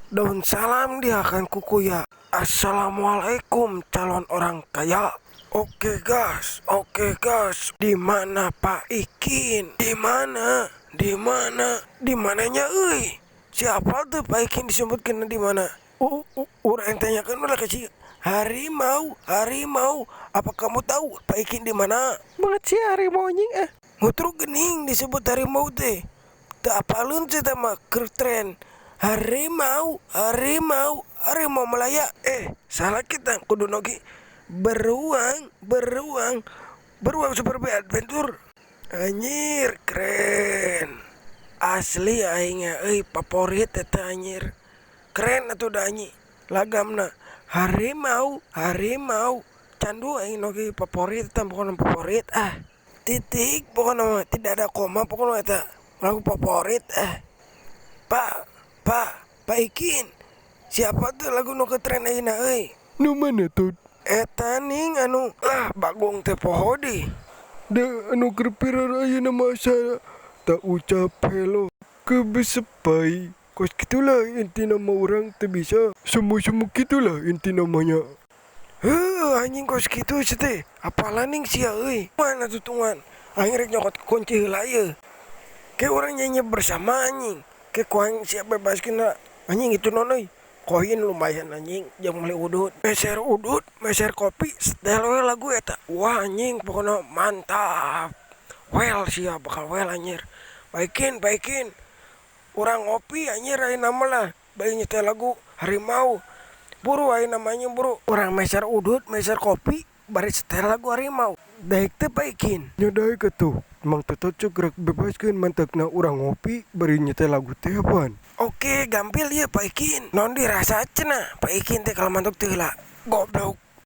Daun salam dihakan ku kuya. Assalamualaikum calon orang kaya. Oke gas, oke gas. Di mana Pak Ikin? Di mana? Di mana? Di mananya euy? Siapa tuh Pak Ikin disebutkeun di mana? Urang tanyakeun lah ke si harimau, harimau. Apa kamu tahu Pak Ikin di mana? Banget sih harimau anjing ah. Ngutruk geuning disebut harimau teh. Teu apaleun cenah mah keur tren. Harimau, harimau, harimau Malaya. Eh, salah kita kudu oge beruang, beruang, beruang Super B Adventure. Anjir, keren. Asli aing euy favorit eta anjir. Keren atuh da anjing. Lagamna harimau, harimau. Candu aing oge favorit eta pokona favorit ah. Titik pokona mah tidak ada koma pokona eta lagu favorit ah. Pak, Pak, Pak Ikin. Siapa tuh lagu nu tren ayeuna euy? Nu mana tuh? Eta ning anu ah Bagong teh poho di. Da anu keur viral ayeuna mah asa tak ucap hello ke besepai. Kos gitulah inti nama urang teu bisa. Semu-semu gitulah inti namanya. Heuh anjing kos kitu sia teh. Apalan ning sia euy. Mana tuh tungan? Aing rek nyokot kunci heula ieu. Ke urang nyanyi bersama anjing. Ke ku aing sia bebaskeun anjing itu non euy. Koin lumayan anjing jang meuli udut. Meser udut, meser kopi, setel we lagu eta. Wah anjing pokona mantap. Well sia bakal well anjir. Baikin, baikin. Urang ngopi anjir ayeuna mah lah. Bari nyetel lagu harimau. Buru ayeuna mah anjing buru. Urang meser udut, meser kopi, bari setel lagu harimau. Daek teu Baikin? Nya daek atuh. Mang Toto cek rek bebaskeun mantakna urang ngopi bari nyetel lagu teh apaan. Oke, gampil ieu Pak Ikin. Naon dirasa cenah Pak Ikin teh kalau mantuk teu heula. Goblok.